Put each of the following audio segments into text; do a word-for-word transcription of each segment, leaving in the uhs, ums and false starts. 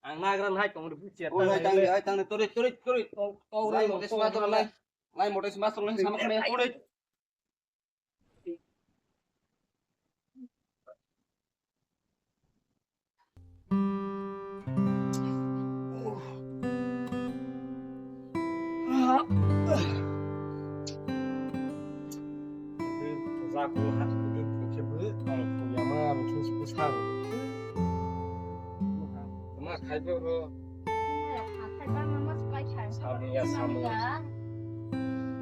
Ang nagra nai tong ri buchi. Oi, oi, tang ri, oi, tang ri, tori, tori, tori. Kau, kau, lai rai, mote kau, sima tori, lai. Lai mote sima tori, lai sama kene, tori. Jago ha khe bwkhwlama rwkhe bwsarok. Tama khai boro. Samya samya.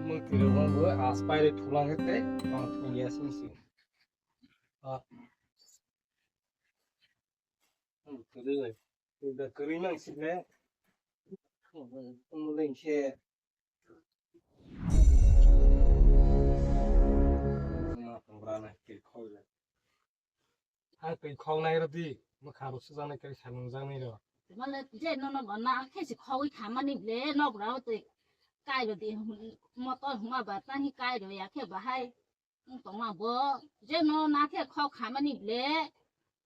Mwtwirok bo aspai rwi thulangkhe tei ang thungya sing sing. Ah. Hmm, kwrwi bai. Da kwrwi nang sile. Hmm, hmm, hmm, lengkhe. Ma tongrana khe khawle. Hai twi khawng nai rw di, mwkhang rw sujaknai khe samung jaknai rw. Mane je nono bo na khe si khawui khamani ble nok rw twi kai rw di, motor huma ba tani kai rw ya khe bahai. Wng tongma bo, je no na khe khok khamani ble.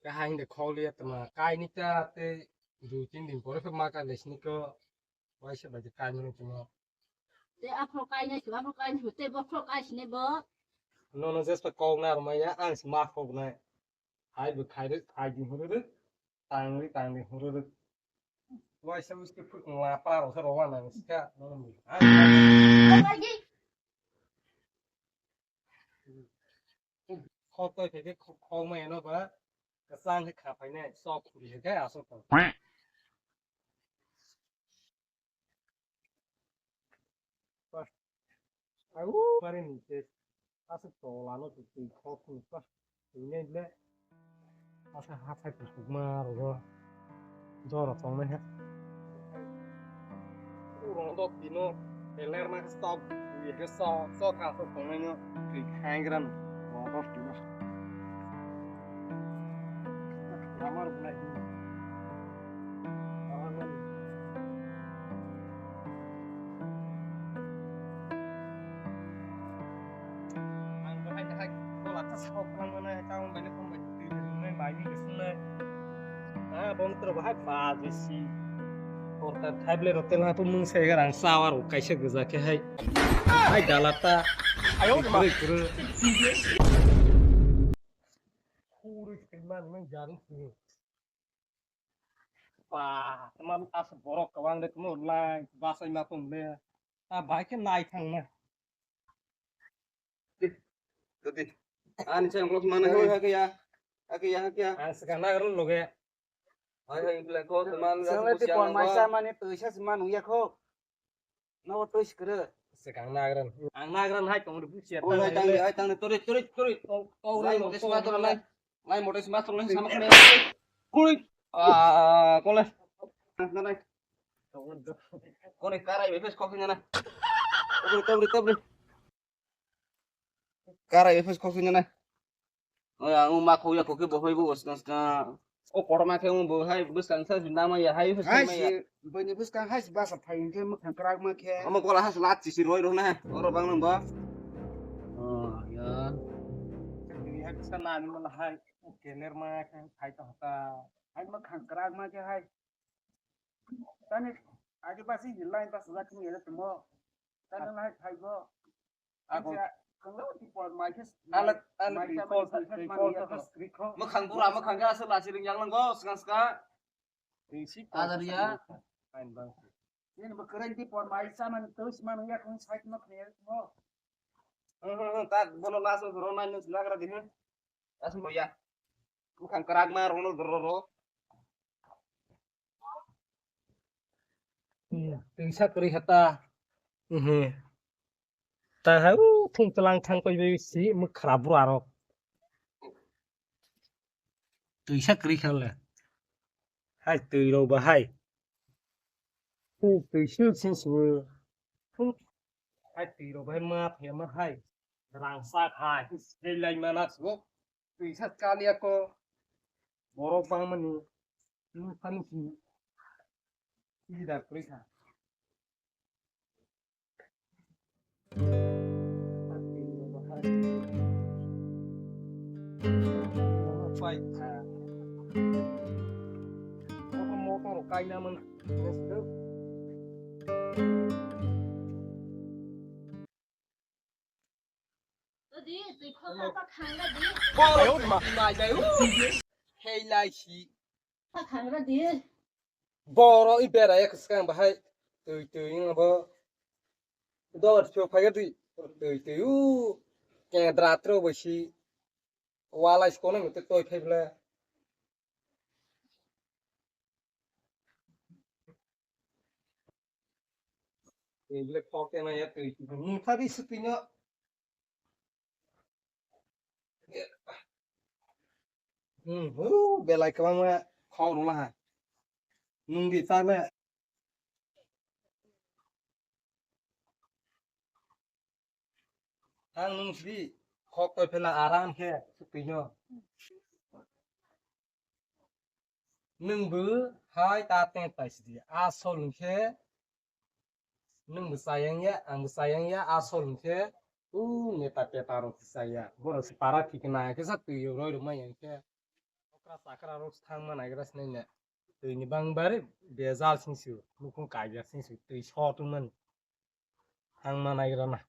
Kahai hinde khok liya tama, kaini ta tei dui tin din pore khe ma ka lesni ko, waisa bai de kaimani tamo. Te aphro kainai su, aphro kainai su, te bokhro kaisini bo. Nono jesta kok na rwmaya, ang se ma khok nai. Hai bo khai rw, khai di huru rw, tang ri, tang di huru rw. Waisa uske phuk la pa ro sa ro wa nang ska, nono mi. Khok toi khe khe khok, khok mai no ba. Kwchang khe kha phainai, sok khuri khe aswk tong. Au, bari ni se aswk tola no twi khok khuni pa. Twi nai le. Asa hathai kuchukma rogo. Jora tongnai ha. Urung dok tino, peler ma sok, ye ke sok, sok ka sok tongnai no, kri khangram, wa dok tino. Amar bunai. Amar bunai. Ang bahai bahai, ko lata sok lang mana, kau balik kau balik, mai ni kesana. Ah, bom tro bahai ba bisi. Korta thaible rotel ha tu mung sai garang sawar kaisa geza khe hai. Hai dalata. Ayo ma. Kuru kuru. Kuru kuru man man jarang kuru. Ba, teman as borok kawang de kuno lai basai ma tong de. Ta bai khe nai thang na. Tadi. Ani chang kok mana hoi ha kya? Ha kya ha kya? Ang sekarang nagar loge. Hai hai bla ko teman la. Sangla ti pon mai sa mani tuisa seman uya kho. No tuis kre. Sekarang nagar. Ang nagar hai tong ri busia. Oi hai tang hai tang tori tori tori. Kau rai mo ke sima tori lai. Lai motor sima tong nang sama kene. Kuli. Ah, kole. Na nai. Kone karai bebes kok nyana. Tabri tabri tabri. Karai bebes kok nyana. Oh ya, ma kok ya kok bo hoi bo skang skang. O korma khe bo hai bwskang sa nama ya hai bwskang ma ya. Bini bwskang hai basa phai hwnkhe mwkhang kwrak ma khe. Omo kola has lat chisi roi rok na. Oro bang nang ba. Oh ya. Ni hai bwskang na ni ma hai. Keler ma khe phai ta hota. Hai mwkhang kwrak ma khe hai. Tani agi basi ni line basa jak ni ele tumo. Tani hai phai go. Ako. Ala, ala, recall, recall, recall. Mwkhang bura, mwkhang khe aswk lasi ring yang nang go, swkang swkang. Ada dia. Nini bo kwrwi di por mai sa man, tus man ya kung side no khne mo. Hmm, hmm, hmm, tak bono last ro nai nus lagra di, hmm. Asmo ya. Mwkhang kwrak ma rono ro ro. Hmm, twisa kwrwi kha ta. Ehe. Ta ha u thung tlang thang koi bai si mwkhra bura rok. Twisa kwrwi kha le. Hai twi rok ba hai. Twi sil sil si. Hai twi rok bai ma phe ma hai. Rang sak hai. Hei lai ma nak si. Twisa kaliya ko borok bangmani nung phani si leader kwrwi kha. Pai kha. Omo Koro kaina man. Borok mai bai u. Hei lai si. Borok i bera ya kwsang bahai. Twi twi wng bo. Dor chok phai twi. Twi twi u. Ke dra tro bo si. Walai si kono mete toi phai bla. Twi bla khok te na ya twi. Mutha di sutino. Hmm, hu, belai kwbangma khok rwla ha. Nwng di ta le. Ang nwng sidi khok toi phela aram khe sutino. Nwng bo hai ta teng tai sidi. Asol hwnkhe nwng bo chayang ya, ang bo chayang ya, asol hwnkhe u neta peta rok se chaya. Borok se para thikna khe sa twi roi rwmai ya khe. Okra chakra rok thang ma naigra sinai ne. Twi ni bang bari bejal sing su, mukhung kaibya sing su, twi sot wngmani. Thang ma naigra na.